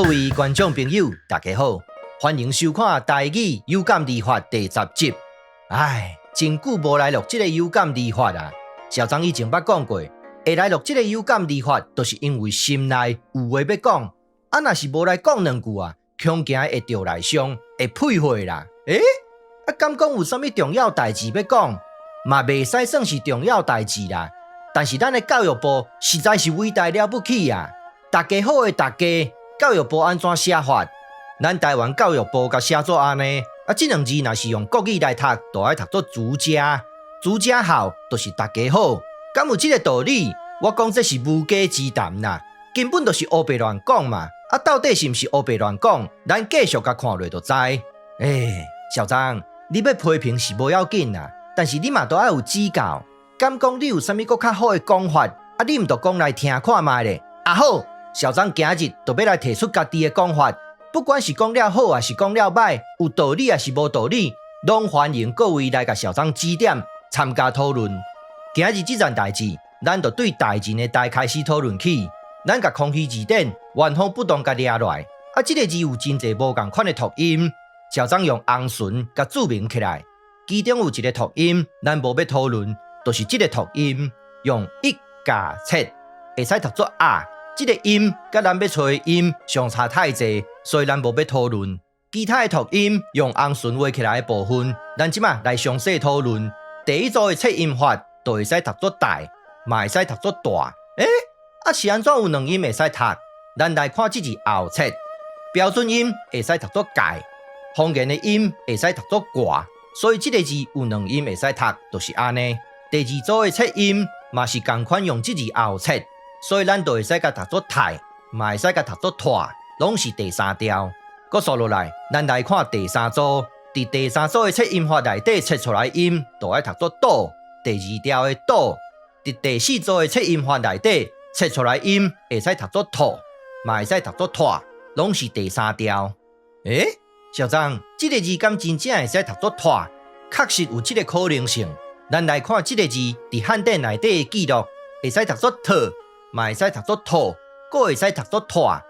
各位觀眾朋友，大家好，歡迎收看《台語有感而發》第10集。唉，真久無來錄這个有感而發啊！小張以前捌講過，會來錄這个有感而發，就是因為心內有話欲講。啊，若是無來講兩句啊，恐驚會著內傷，會屁血啦。欸，啊，敢講有啥物重要代誌欲講，嘛袂使算是重要代誌啦。但是咱的教育部實在是偉大了不起啊！大家好的大家，教育部按怎寫法？咱台灣教育部共寫做按呢？啊，這兩字若是用國語來讀，就愛讀做竹家，竹家好，就是大家好。敢有這个道理？我講這是無稽之談啦，根本就是烏白亂講嘛。啊，到底是毋是烏白亂講？咱繼續共看落就知。欸，校長，你欲批評是無要緊啦，但是你嘛都愛有指教。敢講你有啥物閣較好的講法？啊，你毋就講來聽看覓咧？啊好，校長今日就欲來提出家己的講法，不管是講了好，抑是講了䆀，有道理抑是無道理，攏歡迎各位來共校長指點，參加討論。今日這件代誌，咱就對大人的大開始討論起。咱共康熙字典原封不動共掠來，啊，這个字有真濟無仝款的讀音，校長用紅唇共註明起來。其中有一个讀音，咱無欲討論，就是這个讀音用一共切，會使讀做啊。這个音佮咱欲揣的音相差太濟，所以咱無欲討論。其他的讀音用紅唇畫起來的部分，咱這馬來詳細討論。第一組的切音法，就會使讀做大，嘛會使讀做大。欸，啊是按怎有兩音會使讀？咱來看這字後切，標準音會使讀做蓋，方言的音會使讀做掛，所以這个字有兩音會使讀，就是按呢。第二組的切音嘛是仝款用這字後切。所以咱就會使共讀做太，嘛會使共讀做拖，攏是第三調。閣紲落來，咱來看第三組，佇第三組的切音法內底切出來音，就愛讀做倒，第二調的倒。佇第四組的切音法內底切出來音，會使讀做吐，嘛會使讀做拖，攏是第三調。欸，校長，這个字敢真正會使讀做拖？確實有這个可能性。咱來看這个字佇漢典內底的記錄，會使讀做特。嘛會使讀做吐，閣會使讀做拖。啊，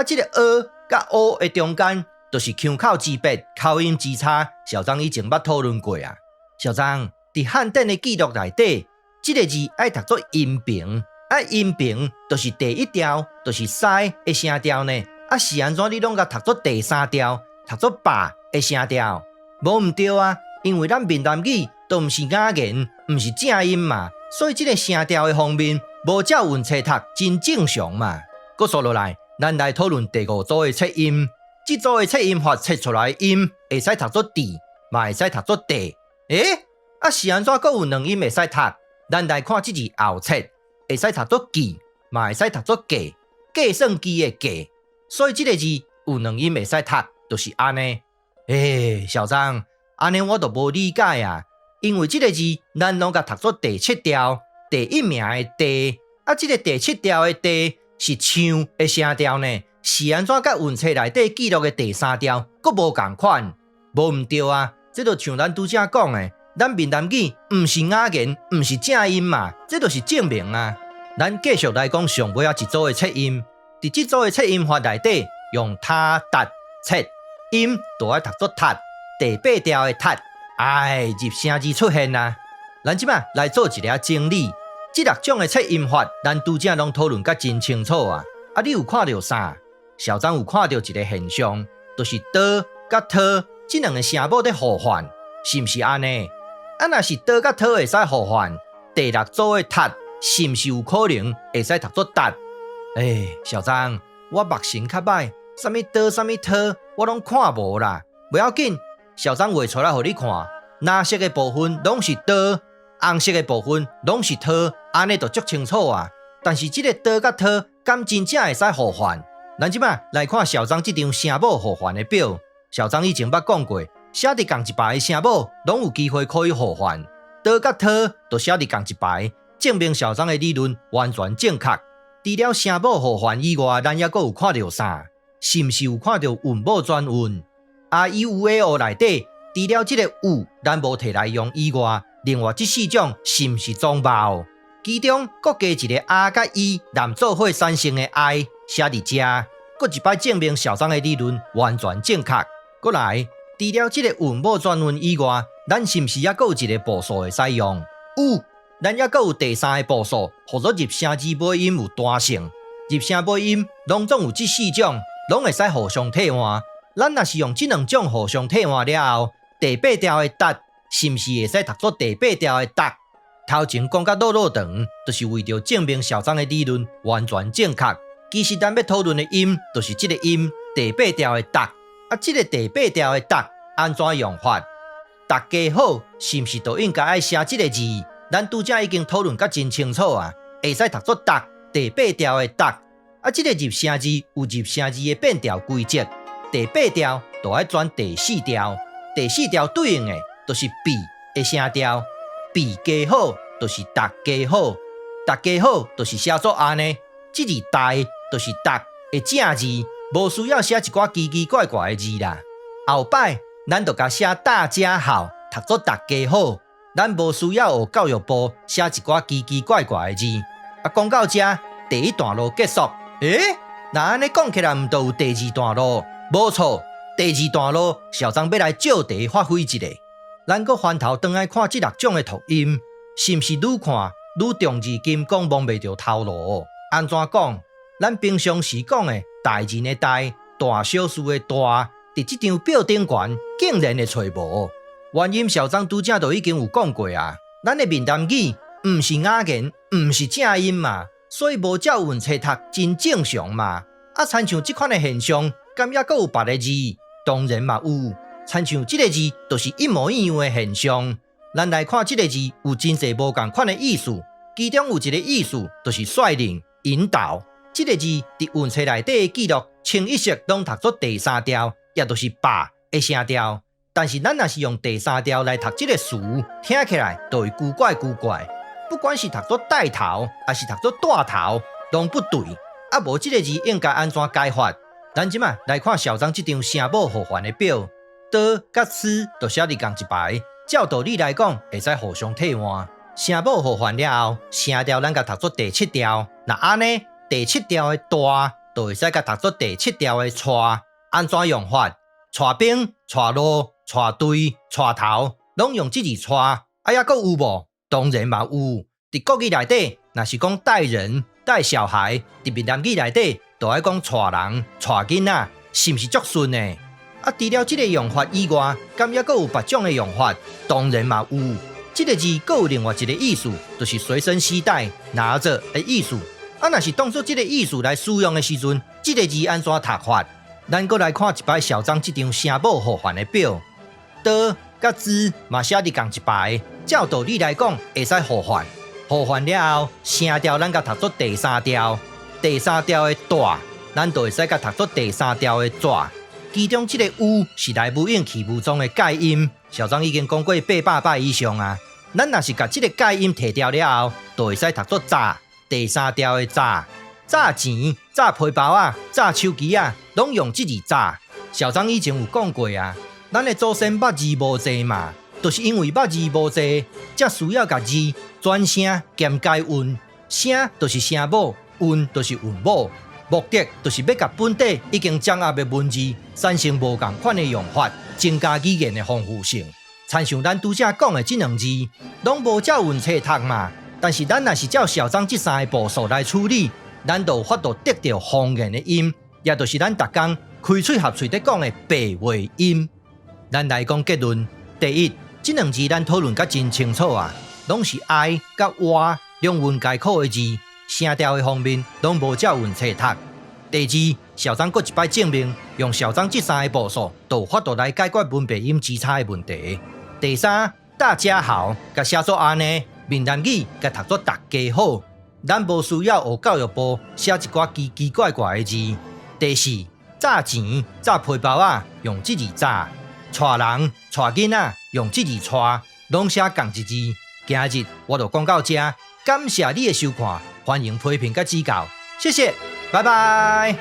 這个 ㄜ佮 ㅠ 的中間，就是腔口之別、口音之差。校長以前捌討論過啊。校長，佇漢典的記錄內底，這个字愛讀做陰平。啊，陰平就是第一調，就是西的聲調呢。啊，是按怎你攏共讀做第三調，讀做霸的聲調？無毋對啊，因為咱閩南語都毋是雅言，毋是正音嘛，所以這个聲調的方面，無照韻冊讀，真正常嘛。閣紲落來，咱來討論第五組的切音。這組的切音法切出來的音，會使讀做地，嘛會使讀做地。欸，啊是按怎閣有兩音會使讀？咱來看這字後切，會使讀做記，嘛會使讀做計，計算機的計。所以這个字有兩音會使讀，就是按呢。欸，校長，按呢我就無理解啊，因為這个字咱攏共讀做第七調。第一名的第，啊，這个第七調的第是唱的聲調呢，是按怎佮韻冊內底記錄的第三調閣無仝款？無毋對啊，這就像咱拄才講的，咱閩南語毋是雅言，毋是正音嘛，這就是證明啊。咱繼續來講上尾仔一組的切音，佇這組的切音法內底，用他達切音，就愛讀做塔，第八調的塔，哎，入聲字出現啊。咱這馬來做一下整理，這六種的切音法，咱拄才攏討論甲真清楚啊！啊，你有看著啥？校長有看著一个現象，就是刀佮拖這兩个聲母佇互換，是毋是按呢？啊，若是刀佮拖會使互換，第六組的塔是毋是有可能會使讀做達？欸，校長，我目神較䆀，啥物刀啥物拖，我攏看無啦。袂要緊，校長畫出來予你看，藍色的部分攏是刀。紅色的部分攏是拖，按呢就足清楚啊。但是這个刀佮拖，敢真正會使互換？咱這馬來看校長這張聲母互換的表。校長以前捌講過，寫佇仝一排的聲母，攏有機會可以互換。刀佮拖就寫佇仝一排，證明校長的理論完全正確。除了聲母互換以外，咱猶閣有看著啥？是毋是有看著韻母轉韻？A I U E O 內底，除了這个有咱無提來用以外，另外這四種是毋是總無？其中閣加一个 A 佮 E 連做伙產生的 I 寫佇遮，閣一擺證明小張的理論完全正確。閣來，除了這個韻母轉韻以外，咱是毋是猶閣有一個步數會使用？有，咱猶閣有第三个步數，號做入聲字尾音有彈性。入聲尾音攏總有這四種，攏會使互相替換。咱若是用這兩種互相替換了後，第八調的達是毋是會使讀做第八調的達？頭前講甲落落長，就是為著證明小張的理論完全正確。其實咱欲討論的音，就是這個音第八調的達。啊，這個第八調的達按怎用法？大家好，是毋是就應該愛寫這個字？咱拄才已經討論甲真清楚啊，會使讀做達第八調的達。啊，這個入聲字有入聲字的變調規則，第八調就愛轉第四調，第四調對應的就是閉的聲調，閉家好就是逐家好，逐家好就是寫做按呢。這字大就是逐的正字，無需要寫一寡奇奇怪怪的字啦。後擺咱就共寫大家好，讀做逐家好，咱無需要學教育部寫一寡奇奇怪怪的字。啊，講到這，第一段落結束。欸，若按呢講起來，毋就有第二段落？無錯，第二段落，小張欲來借題發揮一下。咱閣翻頭轉來看這六種的讀音，是毋是愈看愈重字金剛摸袂著頭路？按怎講？咱平常時講的大人的大，大小事的大，佇這張表頂懸竟然會揣無。原因小張拄才都已經有講過啊，咱的閩南語毋是雅言，毋是正音嘛，所以無照韻冊讀真正常嘛。啊，親像這款的現象，敢猶閣有別个字？當然嘛有，親像這个字就是一模一樣的現象。咱來看這个字有真濟無仝款的意思，其中有一个意思就是率領、引導。這个字佇韻冊內底的記錄，清一色攏讀做第三調，也就是霸的聲調。但是咱若是用第三調來讀這个詞，聽起來就會古怪古怪。不管是讀做帶頭，抑是讀做帶頭，攏不對。啊，無這个字應該按怎解法？咱這馬來看小張這張聲母互換的表，的佮詞都寫佇仝一排，照道理來講會使互相替換。聲母互換了後，聲調咱共讀做第七調。若按呢，第七調的大就會使共讀做第七調的帶。按怎用法？帶兵、帶路、帶隊、帶頭，攏用這字帶。啊，猶閣有無？當然嘛有。佇國語內底，若是講帶人、帶小孩，佇閩南語內底，就愛講帶人、帶囡仔，是毋是足順的？啊，除了這个用法以外，敢猶閣有別種的用法？當然嘛有。這个字閣有另外一个意思，就是隨身攜帶、拿著的意思。啊，若是當做這个意思來使用的時陣，這个字按怎讀法？咱閣來看一擺小張這張聲母互換的表，的佮字嘛寫佇仝一排，照道理來講會使互換。互換了後，聲調咱共讀做第三調，第三調的大，咱就會使共讀做第三調的紙。其中這个 u 是來無影去無蹤的蓋音，小張已經講過800擺以上啊。咱若是共這个蓋音提掉了後，就會使讀做早，第三調的早。早錢、早皮包仔、早手機仔，攏用這字早。小張以前有講過啊，咱的祖先捌字無濟嘛，就是因為捌字無濟，才需要共字轉聲兼改韻。聲就是聲母，韻就是韻母。目的就是欲共本底已經掌握的文字產生無仝款的用法，增加語言的豐富性。親像咱拄才講的這兩字，攏無照韻冊讀嘛。但是咱若是照小張這三个步數來處理，咱就有法度得著方言的音，也就是咱逐工開喙合喙佇講的白話音。咱來講結論：第一，這兩字咱討論甲真清楚啊，攏是 I 佮 Y 兩韻皆可的字，聲調的方面攏無照韻冊讀。第二，小張閣一擺證明，用小張這三个步數，就有法度來解決文白音之差的問題。第三，大家好，共寫做按呢，閩南語共讀做逐家好，咱無需要學教育部寫一寡奇奇怪怪的字。第四，早錢、早皮包仔用這字早，帶人、帶囡仔用這字帶，攏寫仝一字。今日我就講到這，感謝你的收看，歡迎批評佮指教，謝謝，拜拜。